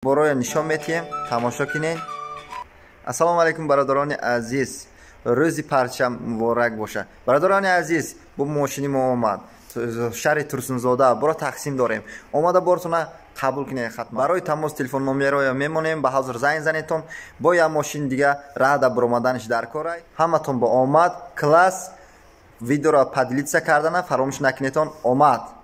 Бороя нишон метиҳем, тамошо кинен. Ассалому алайкум, бародарони азиз, рӯзи парчам муборак боша. Бародарони азиз, бо мошини мо омад шаҳри Турсунзода, боро тақсим дорем. Омада бортона қабул кунед хатман. Барои тамос телефон номероя мемонем, ба ҳозир занг занедтон. Бо як мошини дига раҳда буромаданиш дар корай. Ҳаматон ба омад, класс, видеоро поделиться кардана фаромӯш накунедтон. Омад.